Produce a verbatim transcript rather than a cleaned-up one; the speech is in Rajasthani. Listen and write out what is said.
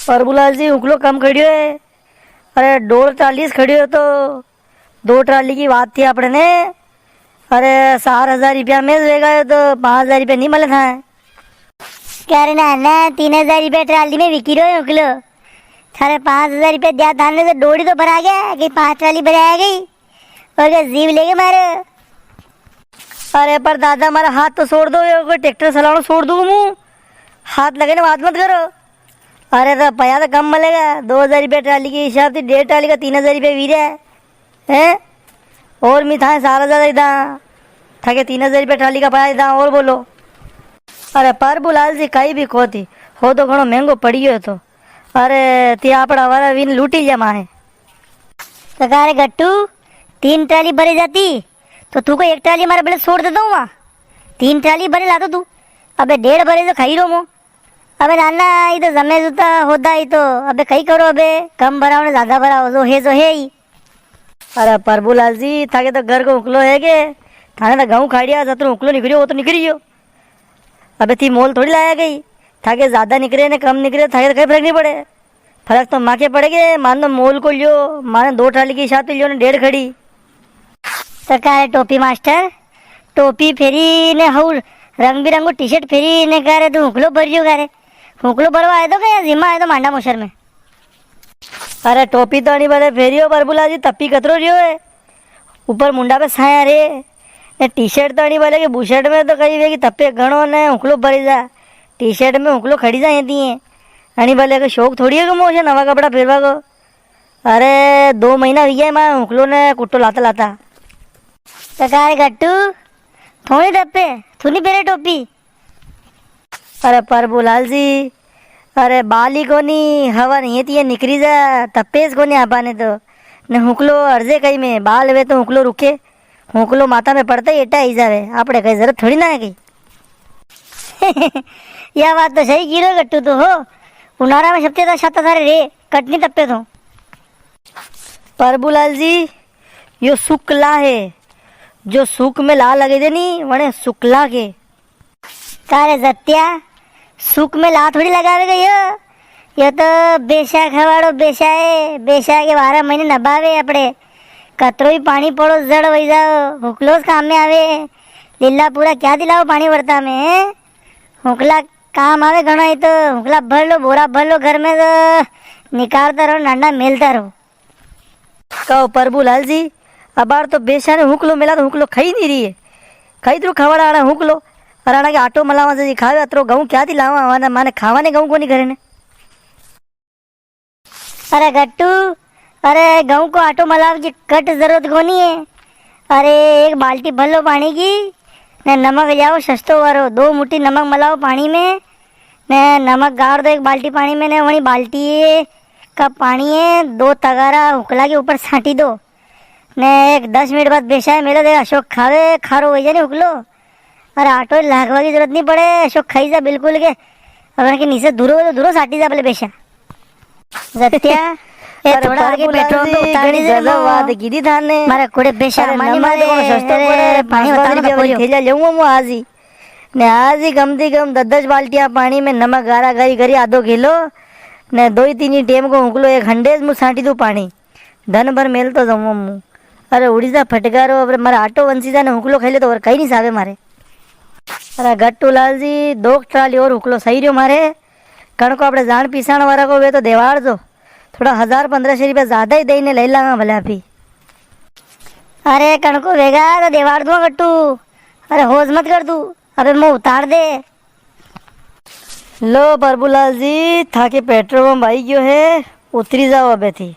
प्रभुलाल जी, हुकलो कम खड़ियो है। अरे, डोड़ ट्राली से खड़ियो तो दो ट्राली की बात थी आपणे ने। अरे, चार हजार रुपया में वेगा तो पाँच हजार रुपया नी मले था। करे ना ना, तीन हजार रुपया ट्राली में विकी रो है हुकलो। थारे पाँच हजार रुपया दिया था ने तो डोड़ी तो भरा गया, कि पाँच ट्राली भराया गई। और क्या जीव लेके मारे? अरे पर दादा, मारा हाथ तो छोड़ दो, यो कोई ट्रैक्टर चलानो छोड़ दूँ मूँ? हाथ लगे ने बात मत करो। अरे तो पया तो कम मिलेगा, दो हजार रुपया ट्राली के हिसाब से डेढ़ ट्राली का तीन हजार रुपया वीरे है, हैं? और मी थाए चार हजार दे दा, थाके तीन हजार रुपया ट्राली का पया दे दा, और बोलो। अरे प्रभुलाल जी, कई भी कोती हो तो घणो महंगो पड़ी गयो तो। अरे ती आपड़ा वारा वीन लूटी लिया माहे। तो का रे गट्टू, तीन ट्राली भरी जाती तो तू को एक ट्राली मारे बले छोड़ देतो हूँ वहाँ। तीन ट्राली भरी लातो तू, अबे डेढ़ भरी तो खाई रो मो। अबे नाना, ये तो जमे जूता होदा ही तो, अबे कई करो, अबे कम भराओ ने ज्यादा भराओ, जो है जो है ही। अरे प्रभुलाल जी, थाके तो घर को हुकलो है के? थाने तो गऊं खाड़िया जतरो हुकलो निकरियो, वो तो निकरियो। अबे थी मोल थोड़ी लाया गई, थाके ज्यादा निकरे ने कम निकरे, थाके तो कई फर्क नी पड़े। फर्क तो माके पड़े के, माने तो मोल को लियो, माने दो ट्राली की साथ लियो ने डेढ़ खड़ी। तो का रे टोपी मास्टर, टोपी फेरी ने हऊ रंग बिरंगो टी शर्ट फेरी ने का रे तू हुकलो भरियो का रे? हुकलो भरवा आयो तो का या जिमा आयो तो मांडा मोसर में? अरे टोपी तो अणी भले फेरियो प्रभुलाल जी, तपी कतरो रियो है। ऊपर मुंडा पे छाया रे। ने टी शर्ट तो अणी भले के बुशर्ट में तो कई वे कि तपे घणो ने हुकलो भरी जा। टी शर्ट में हुकलो खड़ी जा है। अणी भले के शौक थोड़ी है कि मोसे नवा कपड़ा फेरवा को। अरे दो महीना हुई गया मां हुकलो ने कुट्टो लाता लाता। तो का रे गट्टू, थोड़ी तपे, तू नी पेरे टोपी? अरे प्रभुलाल जी, अरे बाल ही कोनी, हवा नी है ती ये निकरी जा, तपेज कोनी आपाने तो। ने हुकलो अर्जे कई में, बाल वे तो हुकलो रुके, हुकलो माथा में पड़ता ही एटा आई जावे, आपड़े कई जरूरत थोड़ी ना है कई। या बात तो सही की रो गट्टू तो हो, उनारा में सबते तो छाता थारे रे, कटनी तपे तो। प्रभुलाल जी, यो सुकला है, जो सुक में ला लगे दे नी, वणे सुकला के। का रे जत्या, सुक में ला थोड़ी लगावे गयो। यो तो बेसा खवाड़ो बेसा है, बेसा के बारह महीने नभावे आपड़े। कतरो ही पाणी पड़ो, जड़ वही जाओ, हुकलो स काम में आवे। लीला पूरा क्या दिलाओ पाणी वरता में, हैं? हुकला काम आवे घणो ही तो, हुकला भर लो, बोरा भर लो घर में तो निकालता रहो, नांडा मेलता रहो। कहो प्रभुलाल जी, अबार तो बेसा ने हुकलो मेला तो हुकलो खाई नी री है। खाई तो खवाड़ा आना हुकलो, और आना के आटो मलावा जी खावे, अतरो गऊं क्या थी लावा, माने, माने खावा ने गऊं कोनी घरे ने। अरे गट्टू, अरे गऊं को आटो मलाव की कट जरूरत कोनी है। अरे एक बाल्टी भर लो पाणी की, ने नमक जाओ सस्तो वारो, दो मुट्ठी नमक मलाओ पाणी में, ने नमक गाड़ दो एक बाल्टी पाणी में, ने वणी बाल्टी का पाणी है, दो तगारा हुकला के ऊपर छांटी दो, ने एक दस मिनट बाद बेसा है मेलो दे, अशोक खावे, खारो हो जाए नी हुकलो। अरे आटो लागवा की जरूरत नी पड़े, अशोक खाई जा बिल्कुल के। अब के नीचे दूरो हो तो दूरो साटी जा भले बेसा। जत्या, ए अरे थोड़ा आगे प्रभुलाल पेट्रोल तो जी, उतार घणी दीजिए गजब ना। बात कीधी थाने। मारे कुड़े बेसा अरे मानी नमक मारे, तो सस्तो अरे पड़े, पाणी पाँच उतार पाँच दो रुपया वाली पोरियो। थैलिया लेऊंगा मैं आज ही। ने आज ही कम थी कम दस दस बाल्टियां पाणी में नमक गारा गारी करी आधो किलो, ने दो ही तीन ही टेम को हुकलो एक हंडे मु सांटी दूं पाणी। दन भर मेलतो जाऊं मु। अरे उड़ी जा फटकारो, अबे मारे आटो वंसी जा ने हुकलो खाई ले तो और कई नी सावे मारे। अरे गट्टू लाल जी, दो ट्राली और हुकलो सही रियो मारे। कणको आपणे जाण पिसाण वाला को वे तो देवाड़ जो। थोड़ा हजार पन्द्रह सौ रुपया ज्यादा ही दई ने ले लांगा भले आपी। अरे कणको वेगा तो देवाड़ दूंगा गट्टू। अरे होश मत कर तू। अबे मुंह उतार दे। लो प्रभुलाल जी, थाके पेट्रोल पंप आई गयो है, उतरी जाओ अबे थी।